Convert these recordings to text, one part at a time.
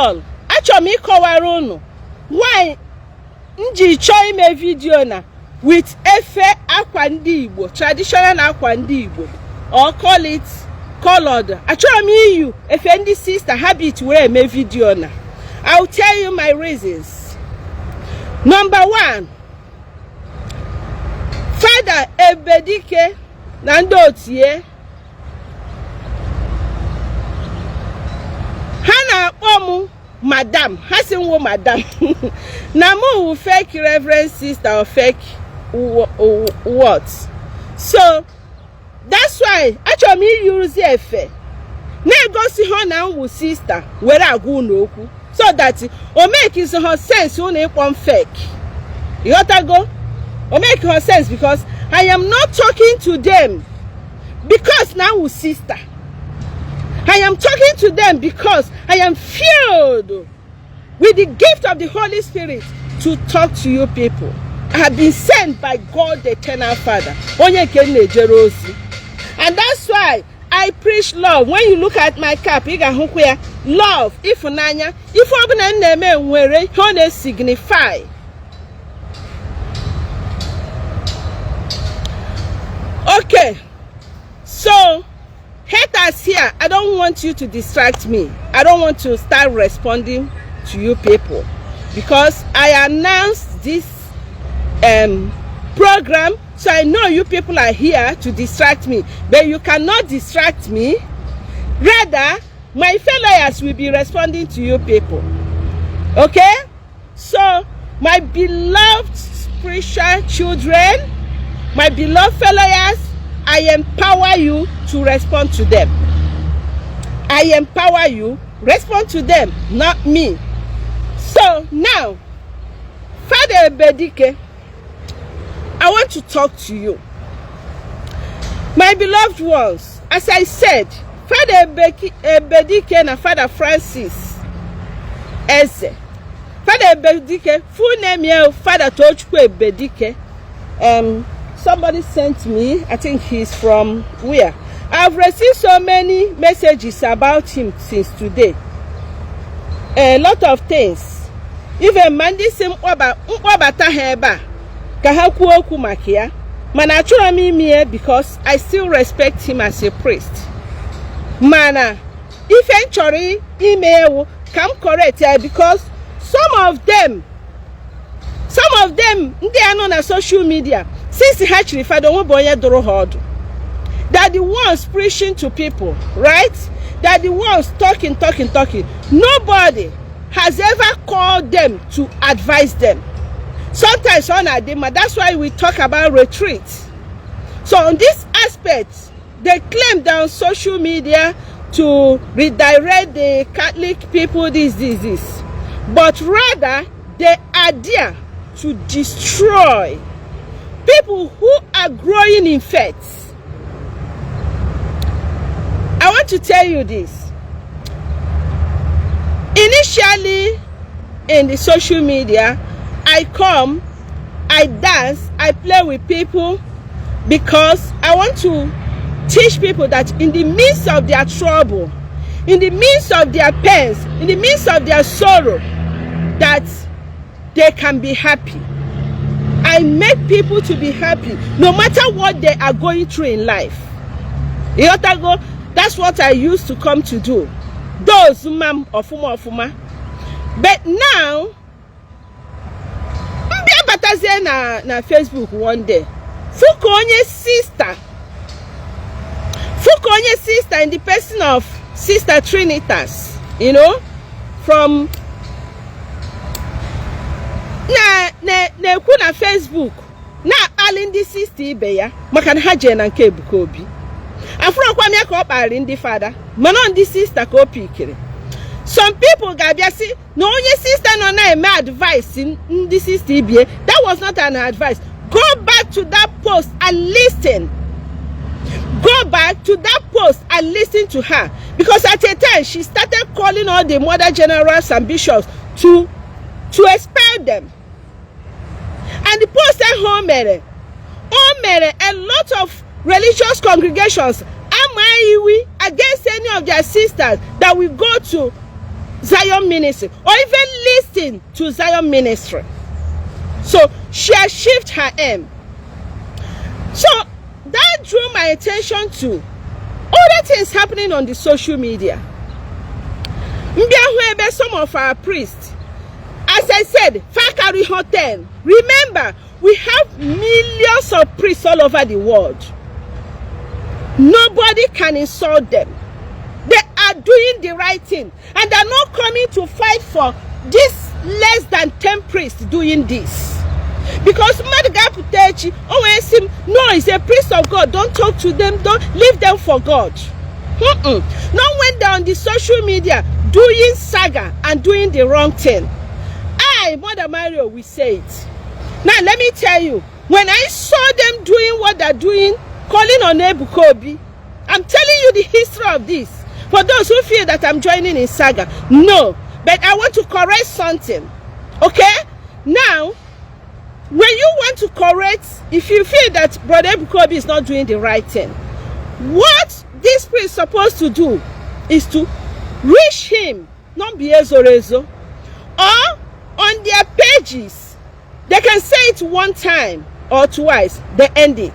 all, achọrọ m ịkọwara unu why m ji chọọ ime video na with efe akwa ndị Igbo, traditional akwa ndị Igbo, or call it colored. Achọrọ m iyi efe ndị sister habit were eme video na. I'll tell you my reasons. Number one, Fada Ebubedike na ndị otu ya ha na-akpọ m madam, ha sị m wụ madam na mụ wụ fake reverend sister or fake what. So that's why achọrọ m iyuruzi efe na-egosi ha na m wụ sister were agwa unu okwu, so that o make ha sense unu ịkpọ m fake. Ịghọtago? O make ha sense because I am not talking to them because na m wụ sister. I am talking to them because I am filled with the gift of the Holy Spirit to talk to you people. I have been sent by God the Eternal Father, onye nke m na-ejere ozi. And that's why I preach love. When you look at my cap, ị ga-ahụkwa ya, love, ịfụnanya. Ife ọbụla m na-eme nwere ihe ọ na-esignify. Okay, so haters here, I don't want you to distract me. I don't want to start responding to you people because I announced this program, so I know you people are here to distract me, but you cannot distract me. Rather, my followers will be responding to you people. Okay? So, my beloved spiritual children, my beloved followers, I empower you to respond to them. I empower you, respond to them, not me. So now, Father Ebubedike, I want to talk to you. My beloved ones, as I said, Father Ebubedike na Father Francis Eze. Father Ebubedike, full name here, Father Tochukwu Ebubedike. Somebody sent me, I think he's from where? I've received so many messages about him since today. A lot of things. Even ma ndị sị m kpọbata ha ebe a ka ha kwuo okwu maka ya, mana achọrọ m ime ya because I still respect him as a priest. Mana ife m chọrọ ime ọ wụ ka m correct ya, because some of them ndị a nọ na social media, since ha chiri fada, onwe bụ onye dụrụ ha ọdụ. They are the ones preaching to people, right? They are the ones talking, talking, talking. Nobody has ever called them to advise them. Sometimes ọ na-adị mma. That's why we talk about retreat. So on this aspect, they claim that on social media to redirect the Catholic people, this, this, this, but rather they are there to destroy people who are growing in faith. I want to tell you this. Initially, in the social media, I come, I dance, I play with people because I want to teach people that in the midst of their trouble, in the midst of their pains, in the midst of their sorrow, that they can be happy. I make people to be happy no matter what they are going through in life. Ịghọtago? That's what I used to come to do. Those ma m ọfụma ọfụma. But now, m bịa batazie na Facebook one day, fụ ka onye sister, fụ ka onye sister in the person of Sister Trinitas, from na na-ekwu na Facebook na-akpali ndị sista ibe ya maka na ha jee na nke Ebuka Obi. Afụrọkwa m ya ka ọ kparịrị ndị fada, mana ndị sista ka o pikiri. Some people ga-abịa sị na onye sista nọ na-eme advice ndị sista ibie. That was not an advice. Go back to that post and listen. Go back to that post and listen to her, because at a time she started calling all the mother generals and bishops to expel them. And the post ahụ o mere a lot of religious congregations ama iwi against any of their sisters that will go to Zion Ministry or even listen to Zion Ministry. So she has shifted her aim. So that drew my attention to other things happening on the social media. M bịa hụ ebe some of our priests, as I said, fa karị 10. Remember, we have millions of priests all over the world. Nobody can insult them. They are doing the right thing, and they're not coming to fight for this less than 10 priests doing this. Because mmadụ ga-apụta echi, o wee sị m, no, he's a priest of God, don't talk to them, don't leave them for God. Not when they're on the social media doing saga and doing the wrong thing. I, Mother Mario, will say it. Now let me tell you, when I saw them doing what they're doing, calling on Ebuka Obi, I'm telling you the history of this. For those who feel that I'm joining in saga, no. But I want to correct something. Okay? Now, when you want to correct, if you feel that Brother Ebuka Obi is not doing the right thing, what this priest is supposed to do is to reach him, not be ezoro ezo, or on their pages, they can say it one time or twice, they end it.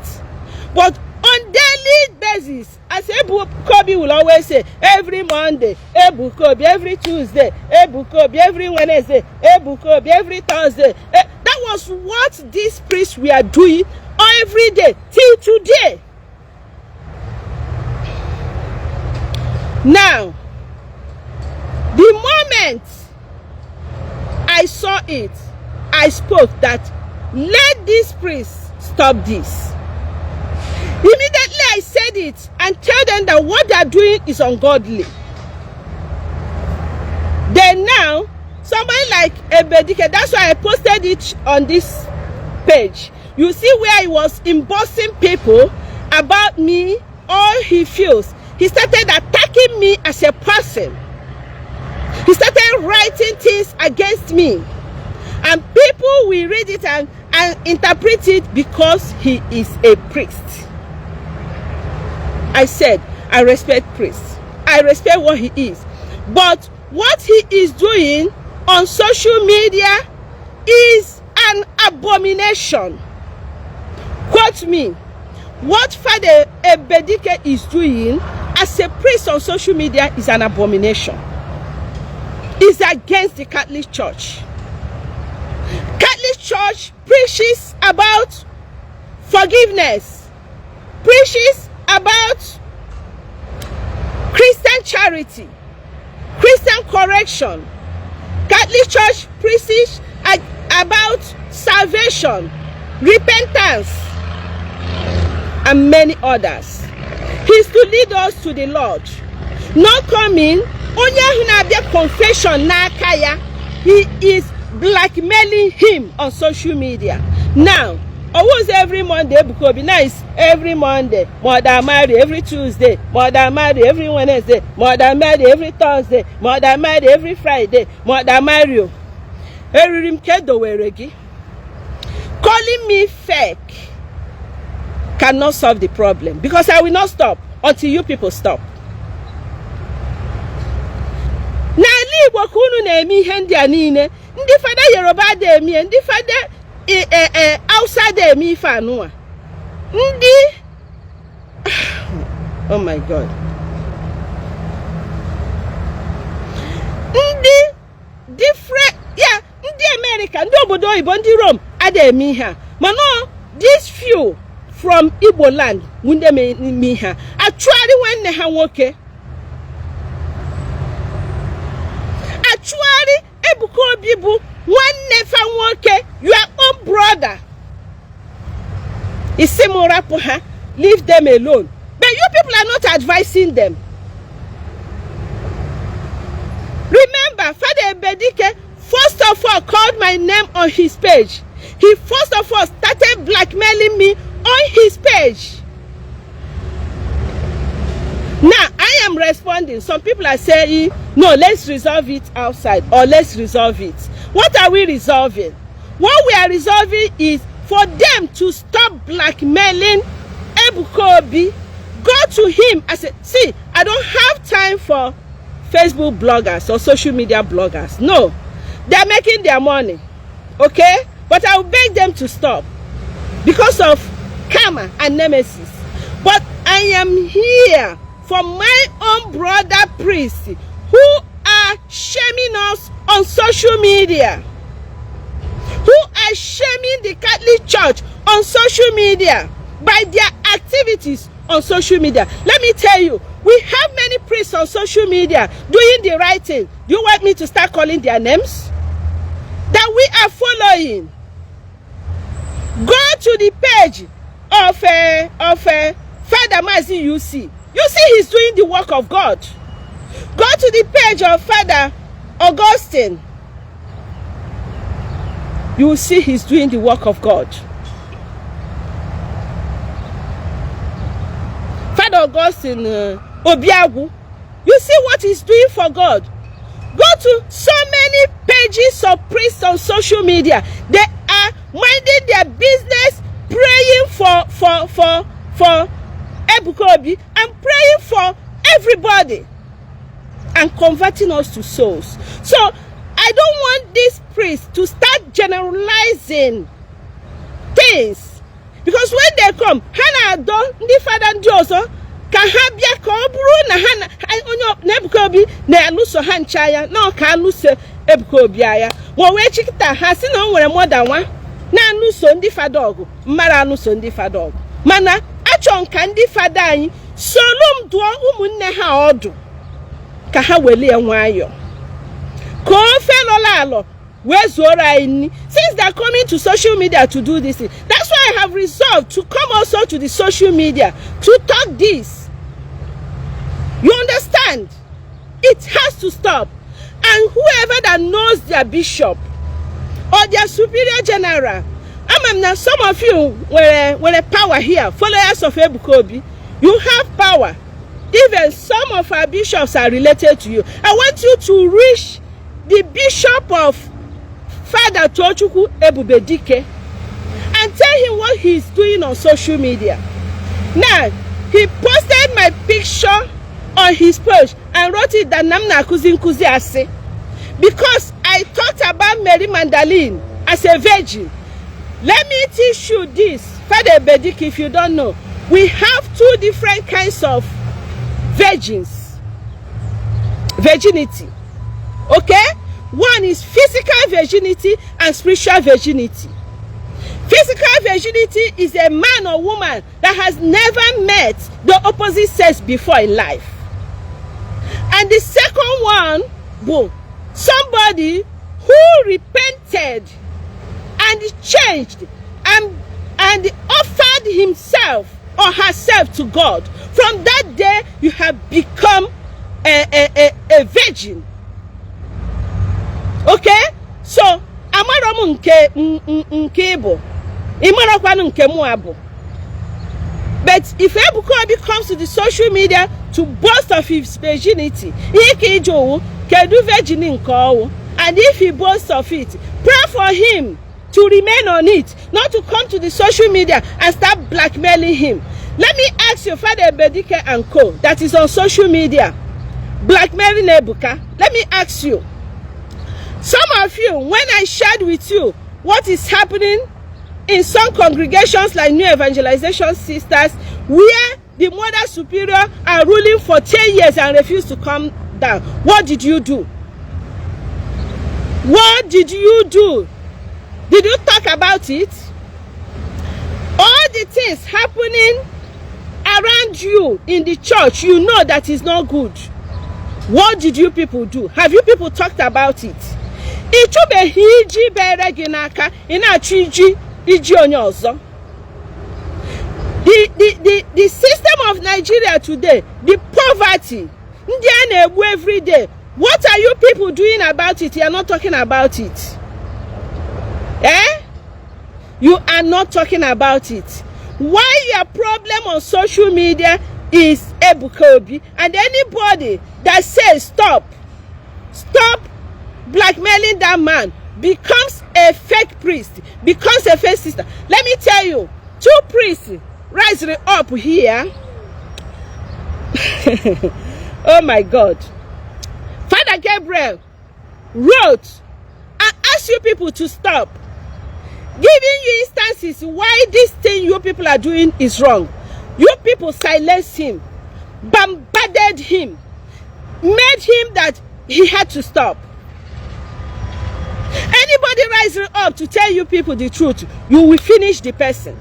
But on daily basis, as Ebuka Obi will always say, every Monday, Ebuka Obi, every Tuesday, Ebuka Obi, every Wednesday, Ebuka Obi, every Thursday. That was what these priests were doing every day till today. Now, the moment I saw it, I spoke that let these priests stop this. Immediately I said it and tell them that what they are doing is ungodly. Then now, somebody like Ebubedike, that's why I posted it on this page. You see where he was embossing people about me, all he feels. He started attacking me as a person. He started writing things against me. And people will read it and interpret it because he is a priest. I said, I respect priests. I respect what he is. But what he is doing on social media is an abomination. Quote me. What Father Ebubedike is doing as a priest on social media is an abomination. It's against the Catholic Church. Catholic Church preaches about forgiveness, preaches about Christian charity, Christian correction. Catholic Church preaches about salvation, repentance, and many others. He's to lead us to the Lord. Not coming, onye ahụ na-abịa confession n'aka ya, he is blackmailing him on social media. Now, always every Monday, Ebuka Obi. Now it's every Monday, Mother Mary, every Tuesday, Mother Mary, every Wednesday, Mother Mary, every Thursday, Mother Mary, every Friday, Mother Mary. Eriri m ka edowere gị. Calling me fake cannot solve the problem because I will not stop until you people stop. N'ala Igbo ka unu na-eme ihe ndị a niile, ndị fada Yoruba dị eme, ndị fada Hausa dị eme ife anụwa, ndị oh my God, ndị different ya, ndị America, ndị obodo oyibo, ndị Rome ada eme ihe a, mana these few from Igbo land ndị eme ihe a, achụgharị nwanne ha nwoke, achụgharị Ebuka Obi bụ nwanne fa nwoke, your own brother. Isi m rapụ ha, leave them alone. But you people are not advising them. Remember, Father Ebubedike first of all called my name on his page. He first of all started blackmailing me on his page. Now, I am responding. Some people are saying, no, let's resolve it outside, or let's resolve it. What are we resolving? What we are resolving is for them to stop blackmailing Ebuka Obi. Go to him and say, see, I don't have time for Facebook bloggers or social media bloggers. No, they are making their money, okay? But I will beg them to stop because of karma and nemesis. But I am here for my own brother priests who are shaming us on social media, who are shaming the Catholic Church on social media by their activities on social media. Let me tell you, we have many priests on social media doing the right thing. Do you want me to start calling their names? That we are following. Go to the page of Father Mazi UC. You see he's doing the work of God. Go to the page of Father Augustine. You will see he's doing the work of God. Father Augustine Obiagwu. You see what he's doing for God. Go to so many pages of priests on social media. They are minding their business, praying for Ebuka Obi and praying for everybody and converting us to souls. So I don't want this priest to start generalizing things, because when they come, ha na-adọ ndị fada ndị ọzọ ka ha bịa ka ọ bụrụ na ha na onye na Ebuka Obi na-alụso ha nche agha na ọ ka alụso Ebuka Obi agha ma o wee chikịta ha si na o nwere mọda nwa na-alụso ndị fada ọgụ mmara alụso ndị fada ọgụ. Mana achọ nka ndị fada anyị solu m dụọ ụmụnne ha ọdụ ka ha welie nwayọọ ka ofe lọrọ alọ wee zuoro anyị nri. Since they are coming to social media to do this thing, that's why I have resolved to come also to the social media to talk this. You understand? It has to stop. And whoever that knows their bishop or their superior general, ama m na some of you nwere power here. Followers of Ebuka Obi, you have power. Even some of our bishops are related to you. I want you to reach the bishop of Father Tochukwu Ebubedike and tell him what he's doing on social media. Now, he posted my picture on his page and wrote it that na m na-akụzi nkụzi asị because I talked about Mary Magdalene as a virgin. Let me teach you this, Father Ebedike, if you don't know. We have two different kinds of virgins. Virginity. Okay? One is physical virginity and spiritual virginity. Physical virginity is a man or woman that has never met the opposite sex before in life. And the second one, boom, somebody who repented and changed and offered himself or herself to God. From that day, you have become a virgin. Okay? So, amarọ m nke nke ị bụ, ị marakwanụ nke mụ abụ. But if Ebuka Obi comes to the social media to boast of his virginity, ihe ka ịjụ owu, kedu virgin nke ọwụ? And if he boasts of it, pray for him to remain on it, not to come to the social media and start blackmailing him. Let me ask you, Father Ebedike and Co., that is on social media, blackmailing Ebuka. Let me ask you. Some of you, when I shared with you what is happening in some congregations like New Evangelization Sisters, where the Mother Superior are ruling for 10 years and refuse to come down, what did you do? What did you do? Did you talk about it? All the things happening around you in the church, you know that is not good. What did you people do? Have you people talked about it? Ị chụbeghị iji bere gị n'aka, ị na-achụ iji iji onye ọzọ. The system of Nigeria today, the poverty, ndị a na-egbu every day, what are you people doing about it? You are not talking about it. Eh? You are not talking about it. Why your problem on social media is Ebuka Obi, and anybody that says stop, stop blackmailing that man becomes a fake priest, becomes a fake sister. Let me tell you, two priests rising up here. Oh my God. Father Gabriel wrote and asked you people to stop, giving you instances why this thing you people are doing is wrong. You people silenced him, bombarded him, made him that he had to stop. Anybody rising up to tell you people the truth, you will finish the person.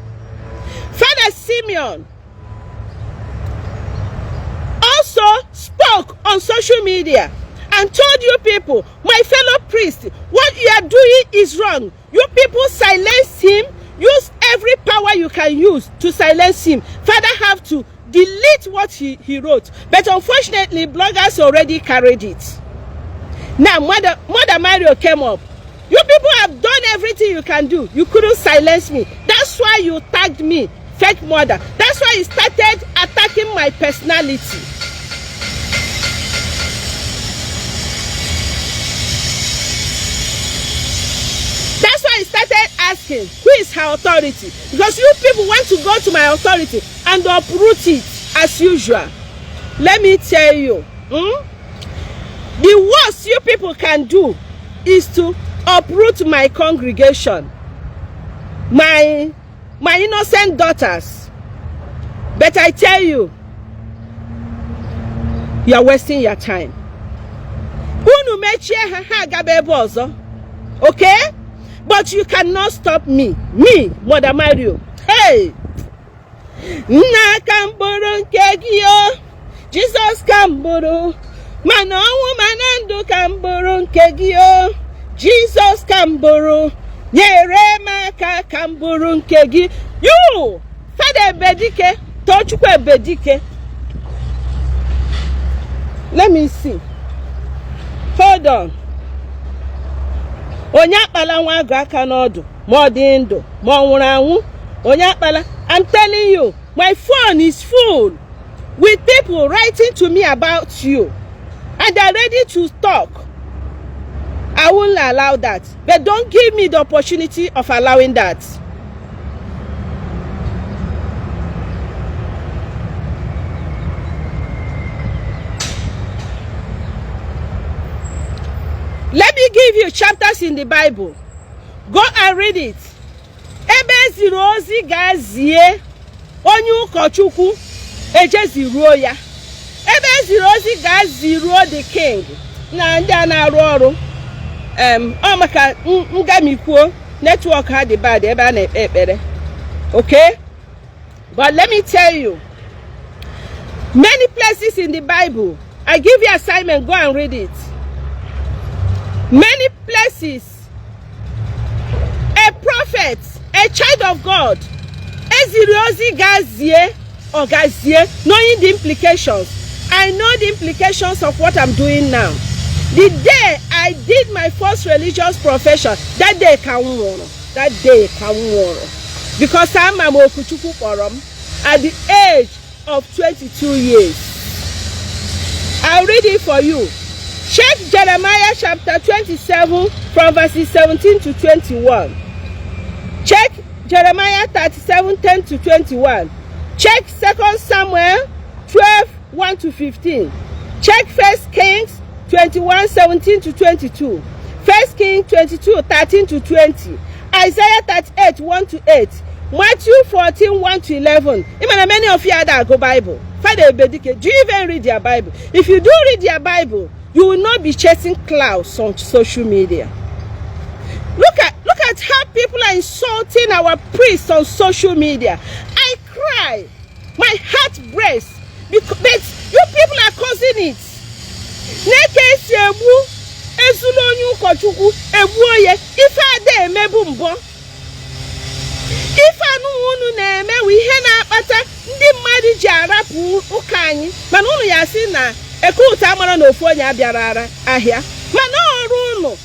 Father Simeon also spoke on social media and told you people, my fellow priests, what you are doing is wrong. You people silence him, use every power you can use to silence him. Father have to delete what he wrote. But unfortunately, bloggers already carried it. Now, Mother Mario came up. You people have done everything you can do. You couldn't silence me. That's why you tagged me, fake mother. That's why you started attacking my personality. That's why you started asking, who is her authority? Because you people want to go to my authority and uproot it as usual. Let me tell you, The worst you people can do is to uproot my congregation, my innocent daughters. But I tell you, you are wasting your time. Unu mechie ha, ha agaba ebe ọzọ. Okay? But you cannot stop me. Me, Mother Mario. Hey! Nna ka m bụrụ nke gị o. Jizọs ka m bụrụ. Mana ọnwụ mana ndụ ka m bụrụ nke gị o. Jizọs ka m bụrụ. Nyere m aka ka m bụrụ nke gị. You! Fada Ebedike. Tochukwu Ebedike. Let me see. Hold on. Onye akpala nwa agụ aka n'ọdụ ma ọ dị ndụ ma ọ nwụrụ anwụ. Onye akpala. I'm telling you, my phone is full with people writing to me about you, and they're ready to talk. I won't allow that. But don't give me the opportunity of allowing that. Let me give you chapters in the Bible. Go and read it. Ebe eziri ozi gaa zie onye ụkọchukwu ejeziruo ya. Ebe eziri ozi gaa ziruo the king na ndị a na-arụ ọrụ ọ maka ngamikwuo network ha dị bad ebe a na-ekpe ekpere. Okay? But let me tell you, many places in the Bible, I give you assignment, go and read it. Many places, a prophet, a child of God, eziri ozi gazie or gazie, knowing the implications. I know the implications of what I'm doing now. The day I did my first religious profession, that day ka m nwụrụ. That day ka m nwụrụ. Because ama m Okuchukwu kpọrọ m at the age of 22 years. I'll read it for you. Check Jeremiah chapter 27 from verses 17 to 21. Check Jeremiah 37, 10 to 21. Check 2 Samuel 12, 1 to 15. Check 1 Kings 21, 17 to 22. 1 Kings 22, 13 to 20. Isaiah 38, 1 to 8. Matthew 14, 1 to 11. Even many of you are that go Bible. Father Ebedike, do you even read your Bible? If you do read your Bible, you will not be chasing clouds on social media. Look at how people are insulting our priests on social media. I cry. My heart breaks. Because but you people are causing it. Neke esi egbu ezulu onye ụkọchukwu egbuo ya ife ada emebu mbọ ife anụ unu na-eme wụ ihe na-akpata ndị mmadụ ji arapụ ụka anyị mana unu ya sị na eke ụtọ amara na ofu onye abịara ara ahịa mana ọrụ unu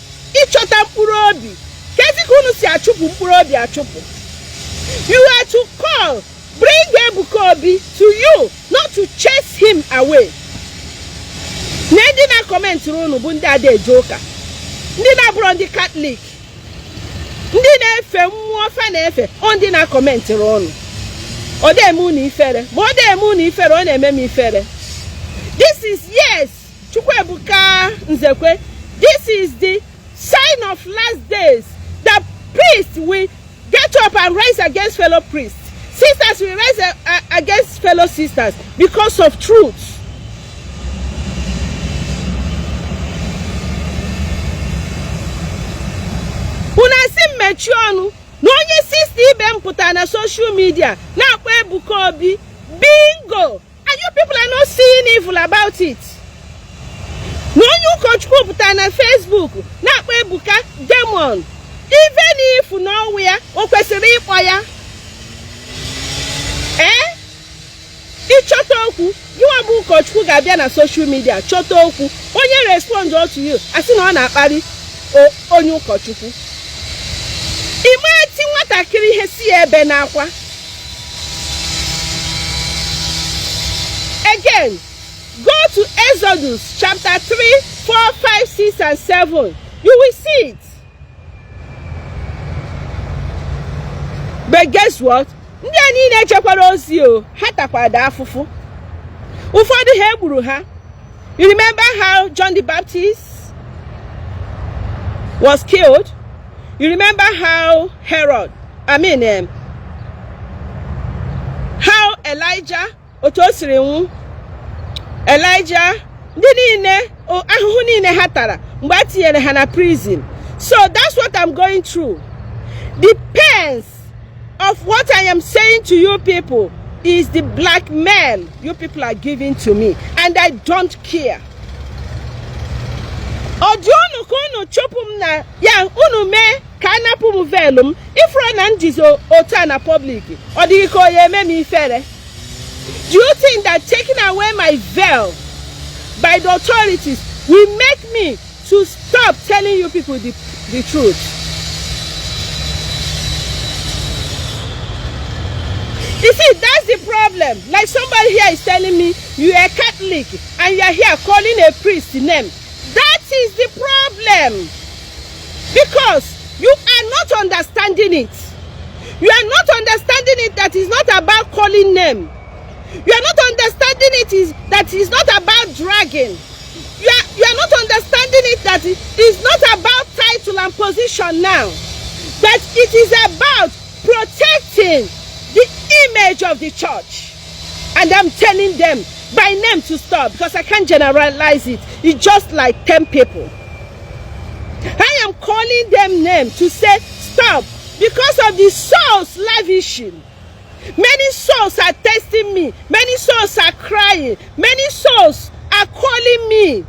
ịchọta mkpụrụ obi kezi ka unu si achụpụ mkpụrụ obi achụpụ. You are to call, bring Ebuka Obi to you, not to chase him away. Na ndị na-acommentịrị unu bụ ndị ada eje ụka, ndị na-abụrọ ndị Catholic, ndị na-efe mmụọ fa na-efe ọ ndị na-acommentịrị unu. Ọ na-eme unu ifere, ma ọ na-eme unu ifere, ọ na-eme m ifere. This is yes. Chukwuebuka Nzekwe, this is the sign of last days, that priests will get up and rise against fellow priests. Sisters will rise against fellow sisters because of truth. Unu asị m mechie ọnụ na onye sista ibe m pụtara na social media na-akpọ Ebuka Obi bingo, and you people are not seeing evil about it. Na onye ụkọchukwu pụtara na Facebook na-akpọ Ebuka demon, even if na ọwụ ya, o kwesịrị ịkpọ ya. Ee, ịchọta okwu gịnwa bụ ụkọchukwu ga-abịa na social media chọta okwu, onye respond to you asị na ọ na-akparị onye ụkọchukwu. Ime eti nwatakịrị ihe si ya ebe n'akwa. Again, go to Exodus chapter 3, 4, 5, 6 and 7. You will see it. But guess what? Ndị a niile echekwara ozi o, ha takwada afụfụ. Ụfọdụ ha egburu ha. You remember how John the Baptist was killed? You remember how Herod, I mean, how Elijah, otu o siri nwụ, Elijah, ndị niile, ahụhụ niile ha tara mgbe a tinyere ha na prison. So that's what I'm going through. The pains of what I am saying to you people is the blackmail you people are giving to me, and I don't care. Ọ dị unu ka unu chụpụ m na ya, unu mee ka a napụ m veil m. Ifuru na m jizi otu a na public, ọ dịghị ka onye eme m ifere? Do you think that taking away my veil by the authorities will make me to stop telling you people the truth? You see, that's the problem. Like somebody here is telling me, you are a Catholic and you are here calling a priest name. That is the problem. Because you are not understanding it. You are not understanding it that it's not about calling name. You are not understanding it is that it's not about dragging. You are not understanding it that it is not about title and position now. That it is about protecting the image of the church. And I'm telling them by name to stop, because I can't generalize it. It's just like 10 people. I am calling them name to say stop because of the souls lavishing. Many souls are testing me. Many souls are crying. Many souls are calling me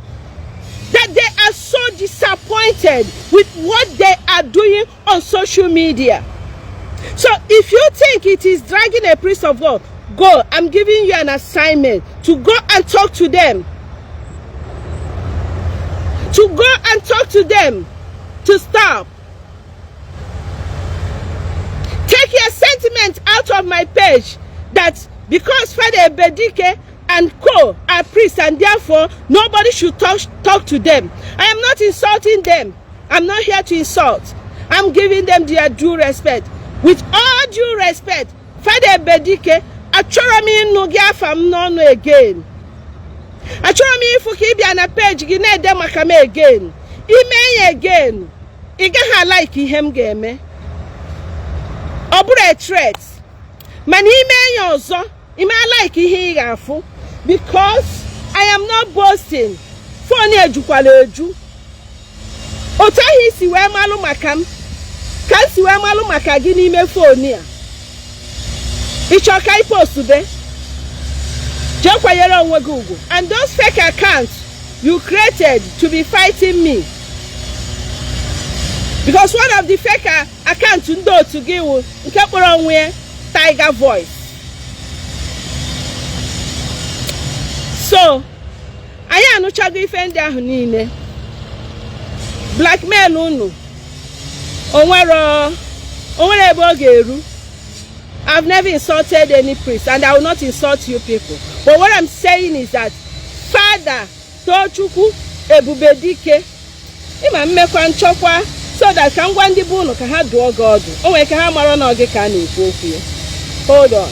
that they are so disappointed with what they are doing on social media. So if you think it is dragging a priest of God, go. I'm giving you an assignment to go and talk to them. To go and talk to them to stop. Take your sentiment out of my page that because Father Ebedike and co are priests and therefore nobody should talk to them. I am not insulting them. I'm not here to insult. I'm giving them their due respect. With all due respect, Father Ebedike, achọrọ m ịnụ gị afa m n'ọnụ again. Achọrọ m ịfụ ka ị bịa na page gị na-ede maka m again. Ime ya again, ị gaghị a-like ihe m ga-eme. Ọ bụrụ a threat, mana ime ya ọzọ, ime a-like ihe ị ga-afụ, because I am not boasting. Phone ejukwala eju. Otu ahụ isi wee malụ maka m ka m si wee malụ maka gị n'ime phone a. Ị chọọ ka ị post be, jee kwanyere onwe gị ugwu. And those fake accounts you created to be fighting me, because one of the fake accounts ndị otu gị wụ nke kpọrọ onwe ya Tiger Voice. So anyị anụchago ife ndị ahụ niile. Blackmail unu onwere onwere ebe ọ ga-eru. I've never insulted any priest and I will not insult you people. But what I'm saying is that Father Tochukwu Ebubedike, ịma mmekwa nchọkwa so that ka m gwa ndị bụ unu ka ha dụọ gị ọdụ. O nwere ka ha mara na ọ gị ka a na-ekwu okwu ya. Hold on.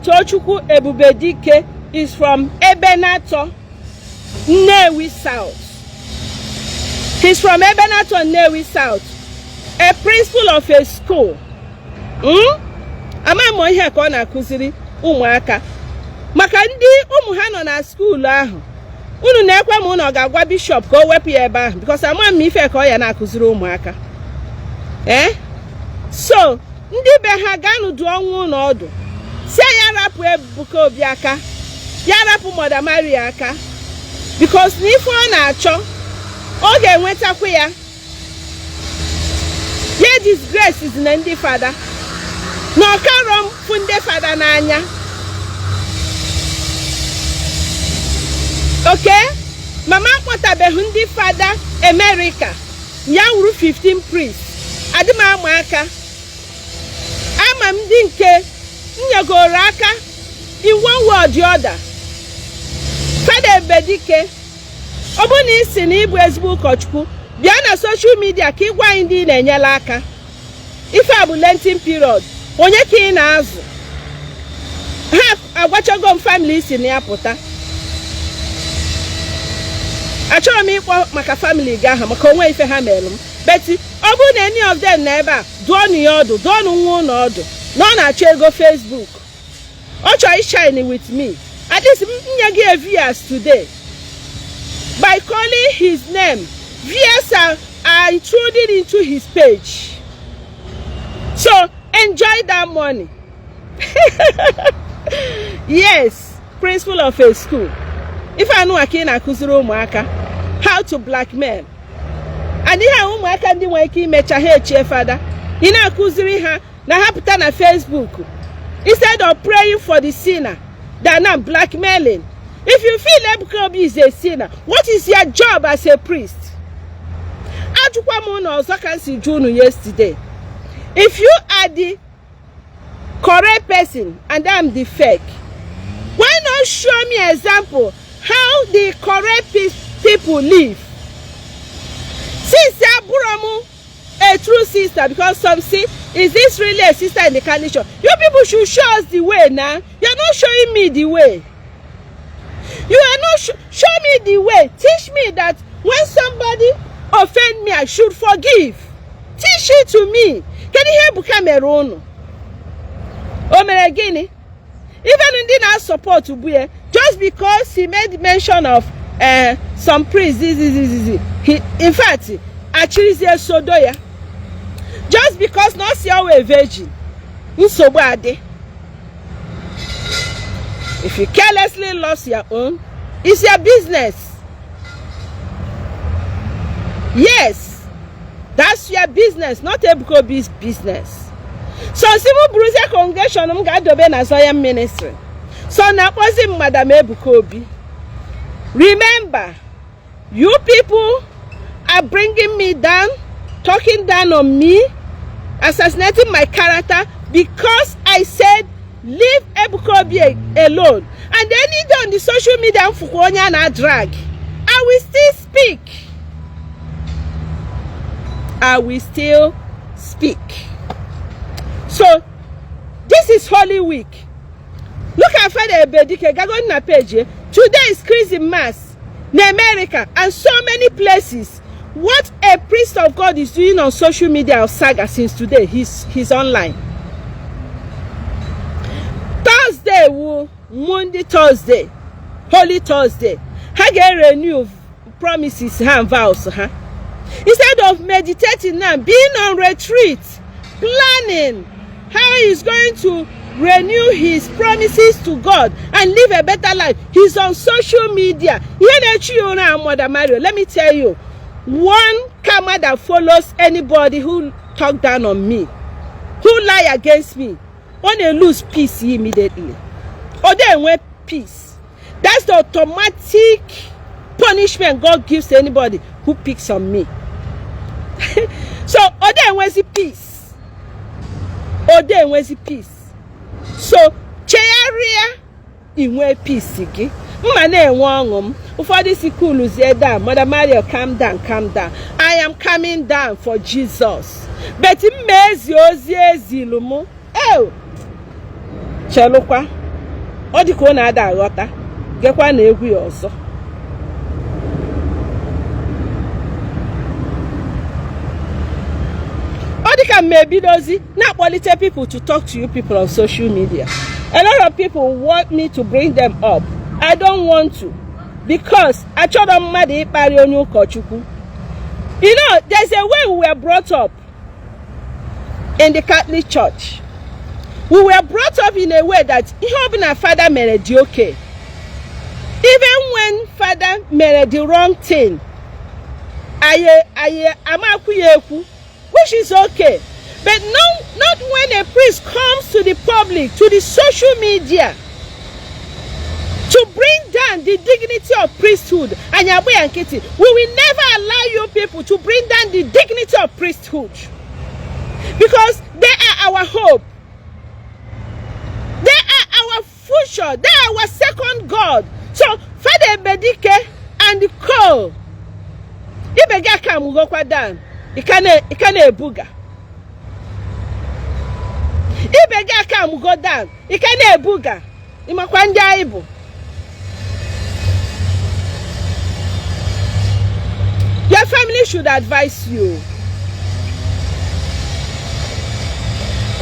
Tochukwu Ebubedike is from Ebenator, Nnewi South. He's from Ebenator, Nnewi South, a principal of a school. Ama m ihe ka ọ na-akụziri ụmụaka, maka ndị ụmụ ha nọ na school ahụ. Unu na-ekwe m unu ọ ga-agwa bishọp ka o wepụ ya ebe ahụ, because ama m ife ka ọ ya na-akụziri ụmụaka. Ee, so ndị be ha, gaanụ dụọ nwa ụlọ ọdụ, si ya rapụ Ebuka Obi aka, ya rapụ Mother Maria aka, because na ife ọ na-achọ, ọ ga-enwetakwa ya. Ya disgrace na ndị fada na ọkarọ m fụ ndị fada n'anya. Okay, mama akpọtabeghị ndị fada America ya wuru 15 priests. Adị m ama aka, ama m ndị nke m nyegoro aka in one way or the other. Fada Ebubedike, ọ bụrụ na ị sị na ịbụ ezigbo ụkọchukwu, bịa na social media ka ị gwa anyị ndị ị na-enyela aka. Ife a bụ Lenten period, onye ka ị na-azụ? Ha agwachago m family si na ya pụta. Achọrọ m ịkpọ maka family gị aha, maka onwe ife ha mere m. But ọ bụrụ na any of them na ebe a, dụọnụ ya ọdụ, dụọnụ nwa ụlọ ọdụ na ọ na-achọ ego Facebook, ọ chọrọ ishine with me. At least m nye gị a viewers today by calling his name. Viewers are intruding into his page, so enjoy that money. Yes, principal of a school, ife anụnwa ka ị na-akụziri ụmụaka, how to blackmail. And ihe a ụmụaka ndị nwere ike imecha ha echie fada, ị na-akụziri ha na ha pụta na Facebook, instead of praying for the sinner, they are now blackmailing. If you feel Ebuka Obi is a sinner, what is your job as a priest? Ajụkwa m unu ọzọ ka m si jụ unu yesterday: if you are the correct person and I'm the fake, why not show me example how the correct people live? Since abụrụ m a true sister, because some say, "Is this really a sister in the Catholic Church?" You people should show us the way now. You are not showing me the way. You are not show me the way. Teach me that when somebody offend me, I should forgive. Teach it to me. Kedu ihe Ebuka mere unu? O mere gịnị? Even ndị na-support Buye, just because he made mention of some priests, this, he, in fact, achịrịzie sodo ya, just because na ọ si ọwa a virgin, nsogbu adị. If you carelessly lost your own, it's your business. Yes, that's your business, not Ebuka Obi's business. So si m bụrụzie congregation m ga-adobe na Zion Ministry, so na-akpọzi m Madam Ebuka Obi. Remember, you people are bringing me down, talking down on me, assassinating my character because I said leave Ebuka Obi alone. And any day on the social media m fụkwa onye a na-drag, I will still speak. I will still speak. So this is Holy Week. Look at Father Ebubedike, gago na page. Today is Chrism Mass in America and so many places. What a priest of God is doing on social media of saga since today, he's online. Thursday wu Monday, Thursday, Holy Thursday. Ha ga-renew promises ha and vows ha. Instead of meditating now, being on retreat, planning how he's going to renew his promises to God and live a better life, he's on social media. Ihe na-echu ya ụra, Mother Mario, let me tell you, one karma that follows anybody who talk down on me, who lie against me, ọ na-lose peace immediately. Ọ dey enwe peace. That's the automatic punishment God gives to anybody who picks on me. So ọ dey enwezi peace, ọ dey enwezi peace. So chegharịa, inwe peace gị, mma na-enwe ọṅụ m. Ụfọdụ si coolzie down, Mother Mario, calm down, calm down. I am coming down for Jesus, but mma ezi ozi ezilu m. Eo, chelụkwa. Ọ dị ka ọ na-ada aghọta. Gekwa na egwu ya ọzọ. Ọ dị ka m ebidozi na-akpọlite people to talk to you people on social media. A lot of people want me to bring them up. I don't want to, because achọrọ mmadụ ịkparị onye ụkọchukwu. There's a way we were brought up in the Catholic Church. We were brought up in a way that ihe ọbụla fada mere dị okay. Even when fada mere the wrong thing, anyị amakwu ya ekwu, which is okay. But no, not when a priest comes to the public, to the social media, to bring down the dignity of priesthood. Anyị agba ya nkịtị. We will never allow you people to bring down the dignity of priesthood, because they are our hope. They are our future. They are our second God. So Father Ebedike and co, ibe gị aka amụgokwa down, ị ka na-ebuga. Ibe gị aka amụgo down, ị ka na-ebuga. Ịmakwa ndị anyị bụ. Your family should advise you.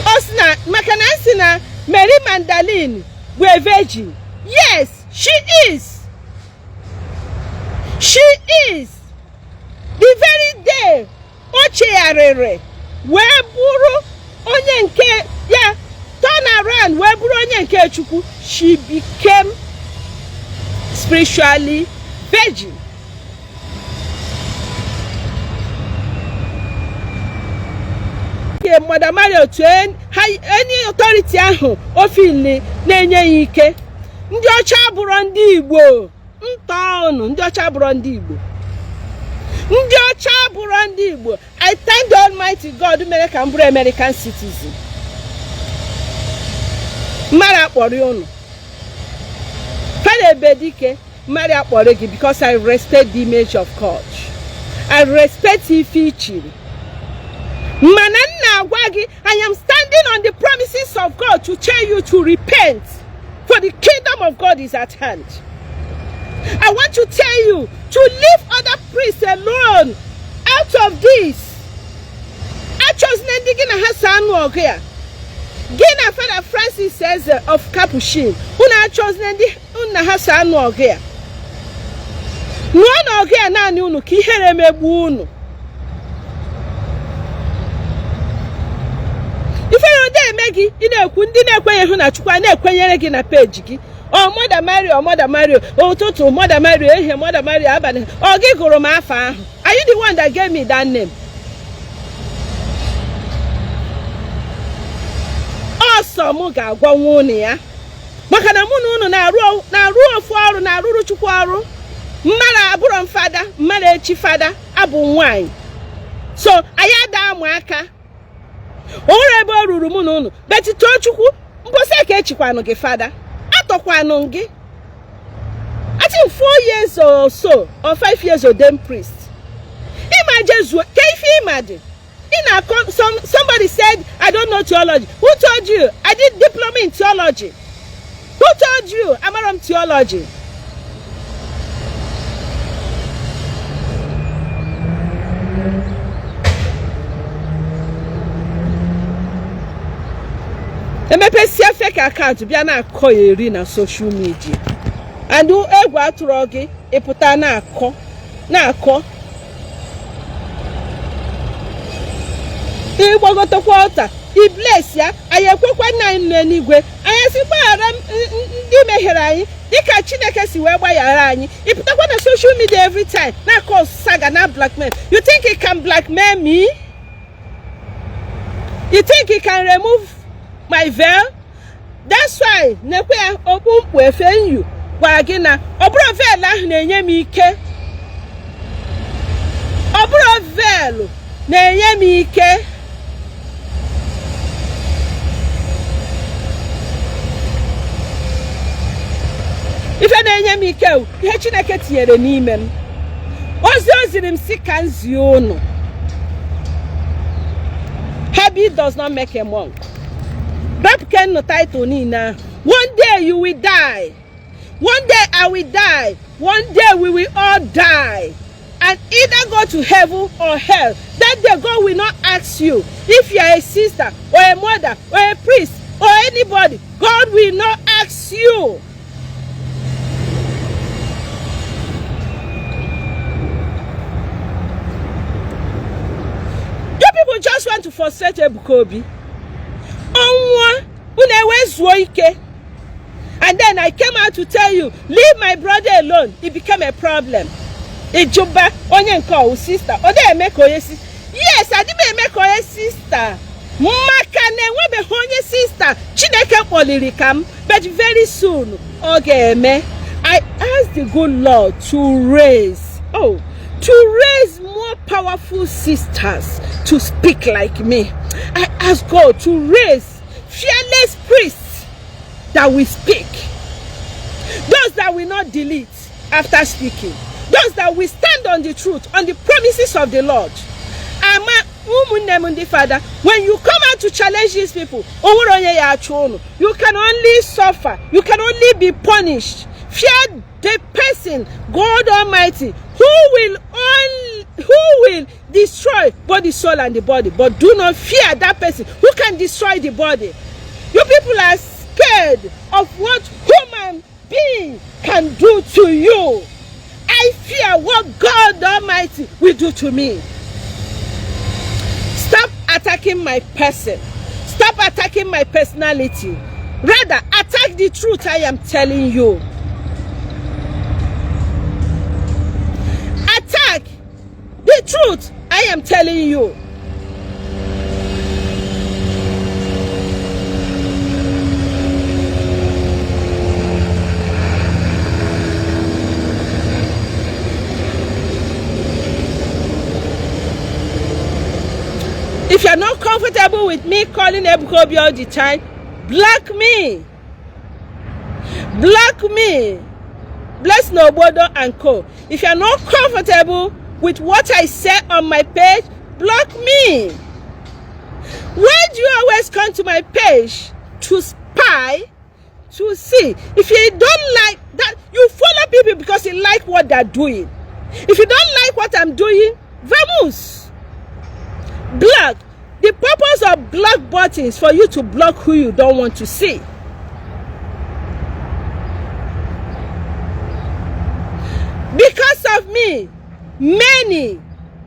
Ọ sị na maka na sị na Mary Magdalene bụ a virgin. Yes, she is. She is. The very day o chegharịrị wee bụrụ onye nke ya, turn around wee bụrụ onye nke Chukwu, she became spiritually virgin. Nke Mother Mary otu any authority ahụ ofili na-enye ya ike. Ndị ọcha bụrụ ndị Igbo ntọọnụ, ndị ọcha bụrụ ndị Igbo, ndị ọcha bụrụ ndị Igbo. I thank the Almighty God mere ka m bụrụ American citizen. Mmadụ akpọrọ unu Fada Ebedike, mmadụ akpọrọ gị, because I respect the image of God. I respect ife ichiri. Mana m na-agwa gị, I am standing on the promises of God to tell you to repent, for the kingdom of God is at hand. I want to tell you to leave other priests alone out of this. Achọzina ndị gị na ha so anụ ọgụ ya. Gị na Fada Francis Eze of Capuchin, unu achọzina ndị unu na ha so anụ ọgụ ya. Nụọ n'ọgụ ya naanị unu, ka ihere megbuo unu. Ifere ode eme gị. Ị na-ekwu, ndị na-ekwenyeghị na Chukwu a na-ekwenyere gị na peji gị. Ọ Mother Mary, ọ Mother Mary, ụtụtụ Mother Mary, ehihie Mother Mary, abalị. Ọ gị gụrụ m afa ahụ? Are you the one that gave me that name? Ọsọ m ga-agwanwu unu ya, maka na mụ na unu na-arụ ofu ọrụ, na-arụrụ Chukwu ọrụ. Mmadụ abụrọ m fada, mmadụ echi fada, abụ nwaanyị, so anyị ada amụ aka. O nwere ebe o ruru mụ na unu betitoo Chukwu. Mposi ka echikwanụ gị fada, atọkwanụ gị, I think 4 years or so or 5 years ordained priest. Ịma jezuo ka ife ịma dị ị na-akọ. Somebody said I don't know theology. Who told you I did diploma in theology? Who told you amara m theology? Emepesia fake account bịa na-akọ ya eri na social media, and egwu atụrụ gị ịpụta na-akọ na-akọ. Ịgbagotekwa ọta ibles ya, anyị ekwekwa nna anyị n'eluigwe, anyị si gbaghara ndị mehiere anyị dịka Chineke si wee gbaghara anyị. Ịpụtakwa na social media every time na-akọ saga na blackmail. You think you can blackmail me? You think you can remove my veil? That's why nekwe ya okpu mkpu efe nyu gwara gị na ọ bụrụ veil ahụ na-enye m ike, ọ bụrụ veil na-enye m ike. Ife na-enye m ike, ihe Chineke tinyere n'ime m, ozi o ziri m si ka m zie unu. Habit does not make a monk. Rapụ kenụ title niile ahụ. One day you will die. One day I will die. One day we will all die. And either go to heaven or hell. That day God will not ask you if you are a sister or a mother or a priest or anybody. God will not ask you. You people just want to frustrate Ebuka Obi. Ọ nwụọ unu ewee zuo ike. And then I came out to tell you, leave my brother alone. It became a problem. Ijuba onye nke ọwụ sister. Ọ dị eme ka onye sister. Yes, adị m eme ka onye sister. Maka na enwebeghị onye sister Chineke kpọliri ka m, but very soon ọ ga-eme. I ask the good Lord to raise more powerful sisters to speak like me. I ask God to raise fearless priests that will speak. Those that will not delete after speaking. Those that will stand on the truth, on the promises of the Lord. Ama ụmụnne m ndị fada, when you come out to challenge these people, o nwere onye ya achụ unu. You can only suffer. You can only be punished. Fear the person, God Almighty, who will destroy both the soul and the body, but do not fear that person who can destroy the body. You people are scared of what human being can do to you. I fear what God Almighty will do to me. Stop attacking my person. Stop attacking my personality. Rather, attack the truth I am telling you. Attack the truth I am telling you. If you're not comfortable with me calling Ebuka Obi all the time, block me. Block me. Bless Nobodo and Co. If you're not comfortable with what I say on my page, block me. Why do you always come to my page to spy, to see? If you don't like that, you follow people because you like what they're doing. If you don't like what I'm doing, vamos. Block. The purpose of block button is for you to block who you don't want to see. Because of me, many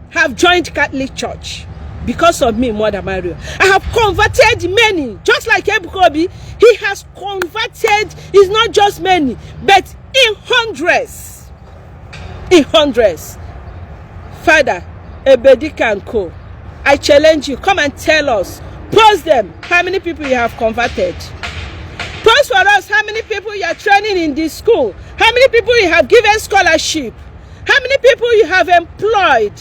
have joined Catholic Church. Because of me, Mother Mario. I have converted many. Just like Ebuka Obi, he has converted, it's not just many, but in hundreds. In hundreds. Father, Ebedika and Co. I challenge you, come and tell us. Post them, how many people you have converted. Post for us how many people you are training in this school. How many people you have given scholarship. How many people you have employed.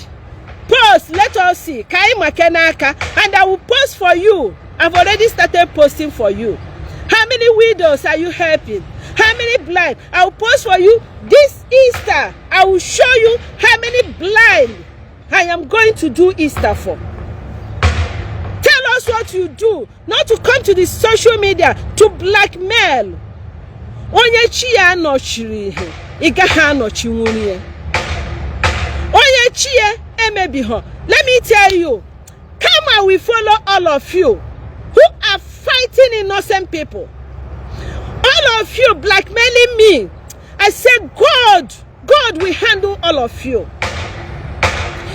Post, let us see. Kai Makenaka. And I will post for you. I've already started posting for you. How many widows are you helping? How many blind? I will post for you this Easter. I will show you how many blind I am going to do Easter for. Tell us what you do, not to come to the social media to blackmail. Onye chi ya nọchiri ihe, ị gaghị anọchinwuru ya. Onye chi ya emebighọ. Let me tell you, karma will follow all of you who are fighting innocent people. All of you blackmailing me. I say God will handle all of you.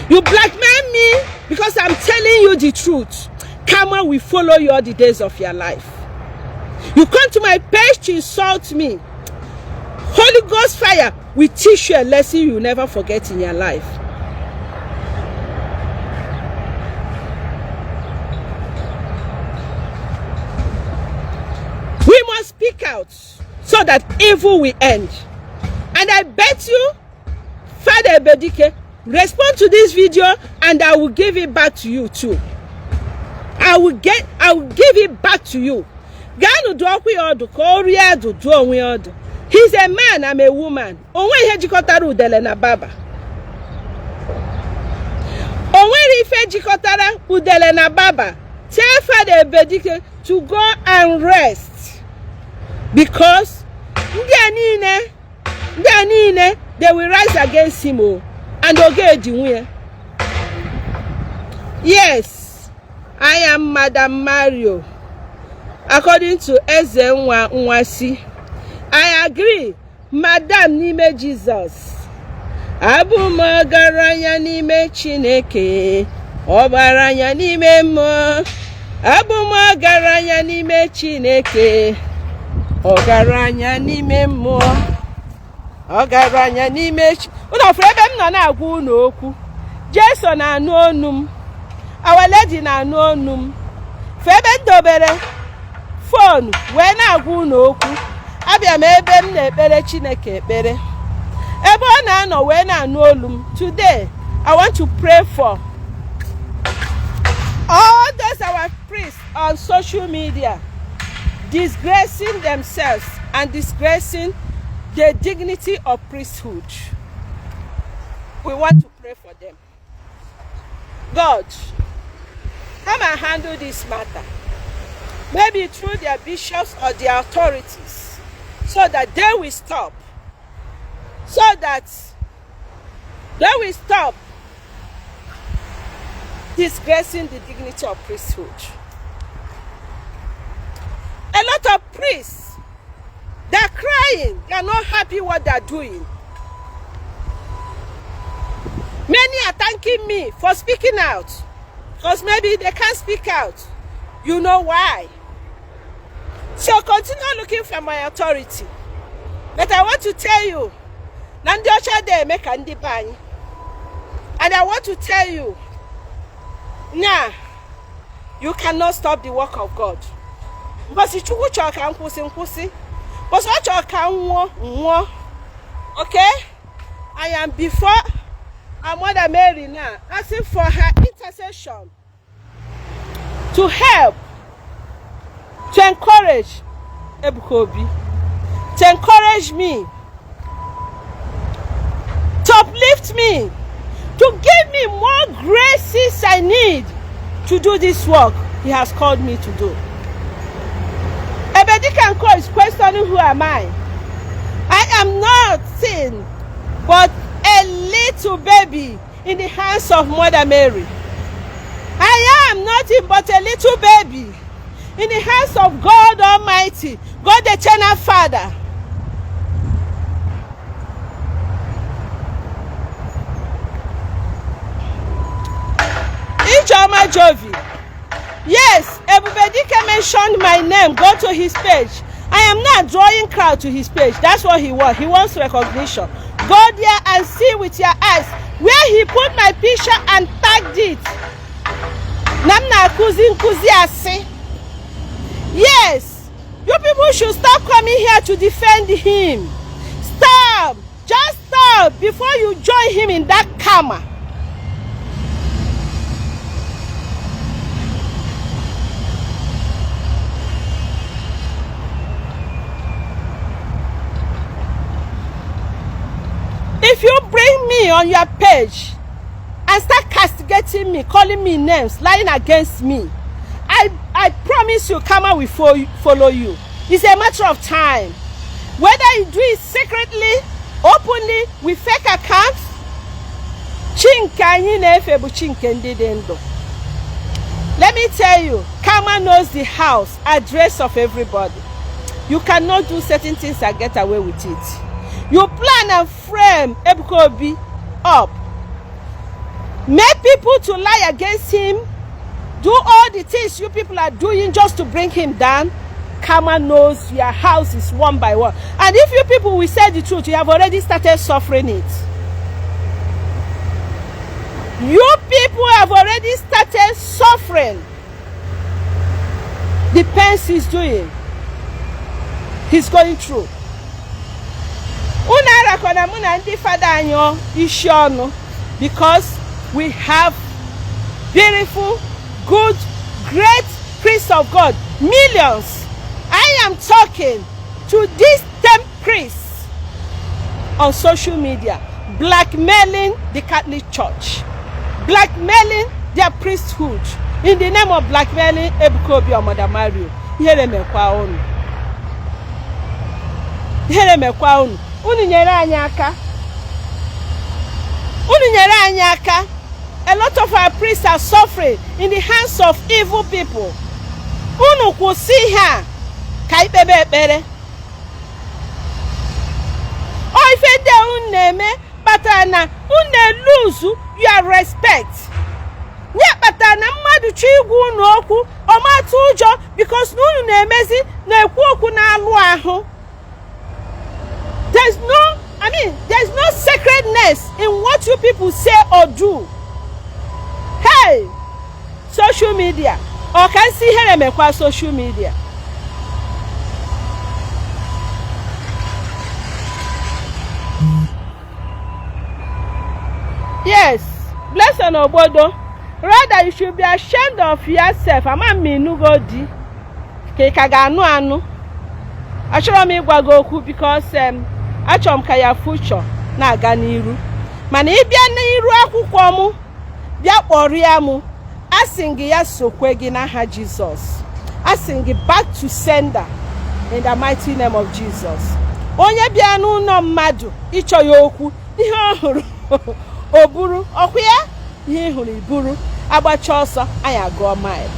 You blackmail me because I'm telling you the truth. Karma will follow you all the days of your life. You come to my page to insult me. Holy Ghost fire will teach you a lesson you will never forget in your life. We must speak out so that evil will end. And I bet you, Father Ebedike, respond to this video and I will give it back to you too. I will give it back to you. Gaanụ dụọkwa ya ọdụ ka o rie adụ dụọ onwe ya ọdụ. He's a man, I'm a woman. O nwe ihe jikọtara udele na baba. O nwere ife jikọtara udele na baba. Tell Father Ebedike to go and rest. Because ndị a niile, they will rise against him o, and oge eji nwunye. Yes, I am Madam Mario. According to Eze Nwa Nwasi, I agree, Madam n'ime Jesus. Abụ m ọgaranya n'ime Chineke, ọgaranya n'ime mmụọ. Abụ m ọgaranya n'ime Chineke, ọgaranya n'ime mmụọ, ọgaranya n'ime chi. Unu ọfụrụ ebe m nọ na-agwa unu okwu? Jesu na-anụ onu m. Our Lady na-anụ onu m. Fụ ebe m dobere phone wee na-agwa unu okwu. Abịa m ebe m na-ekpere Chineke ekpere. Ebe ọ na-anọ wee na-anụ olu m. Today, I want to pray for all those our priests on social media disgracing themselves and disgracing the dignity of priesthood. We want to pray for them. God, come and handle this matter. Maybe through their bishops or their authorities, so that they will stop. So that they will stop disgracing the dignity of priesthood. A lot of priests, they're crying. They're not happy what they're doing. Many are thanking me for speaking out because maybe they can't speak out. You know why. So continue looking for my authority. But I want to tell you, na ndị ọcha dị eme ka ndị be anyị. And I want to tell you, now, you cannot stop the work of God. Mbọsị Chukwu chọrọ ka m kwụsị, m kwụsị. Mbọsị ọ chọrọ ka m nwụọ, m nwụọ. Okay? I am before our Mother Mary now, asking for her intercession to help, to encourage Ebuka Obi, to encourage me, to uplift me, to give me more graces I need to do this work he has called me to do. Ebedikanko is questioning, who am I? I am nothing but a little baby in the hands of Mother Mary. I am nothing but a little baby in the hands of God Almighty, God the Eternal Father. Ijeoma Jovi. Yes, Ebubedike mentioned my name. Go to his page. I am not drawing crowd to his page. That's what he wants. He wants recognition. Go there and see with your eyes where he put my picture and tagged it. Na m na-akụzi nkụzi asị. Yes, you people should stop coming here to defend him. Stop. Just stop before you join him in that karma. If you bring me on your page and start castigating me, calling me names, lying against me, I promise you karma will follow you. It's a matter of time. Whether you do it secretly, openly, with fake accounts, Chi nke anyị na-efe bụ Chi nke ndị dị ndụ. Let me tell you, karma knows the house, address of everybody. You cannot do certain things and get away with it. You plan and frame Ebuka Obi up. Make people to lie against him. Do all the things you people are doing just to bring him down. Karma knows your house is one by one. And if you people will say the truth, you have already started suffering it. You people have already started suffering the pains he's doing. He's going through. Unu arakọna mụ na ndị fada anyị isi ọnụ because we have beautiful, good, great priests of God. Millions. I am talking to these 10 priests on social media, blackmailing the Catholic Church, blackmailing their priesthood in the name of blackmailing Ebuka Obi or Mother Mario. Ihere mekwa unu. Ihere mekwa unu. Unu nyere anyị aka, unu nyere anyị aka. A lot of our priests are suffering in the hands of evil people. Unu kwụsị ihe a ka ikpebe ekpere. Ọ ife ndị a unu na-eme kpatara na unu na-lose your respect. Ya kpatara na mmadụ chọọ igwa unu okwu, ọmatụ ụjọ, because na unu na-emezi na-ekwu okwu na-alụ ahụ. There's no, I mean, there's no sacredness in what you people say or do. Hey, social media, ọ ka nsi ihere mekwa social media. Yes, Blessing Ogbodo, rather you should be ashamed of yourself. Ama m ịnụgo di ka ị ka ga-anụ anụ. Achọrọ m ịgwa gị okwu because achọrọ m ka ya future na-aga n'iru, mana ị bịa n'iru akwụkwọ m bịa kpọrịa m, asị gị ya sokwe gị n'aha Jizọs. Asị gị back to sender in the mighty name of Jesus. Onye bịa n'ụlọ mmadụ ịchọ ya okwu, ihe ọ hụrụ o buru ọkwa ya, ihe ị hụrụ iburu, agbacha ọsọ anyị agụọ mile.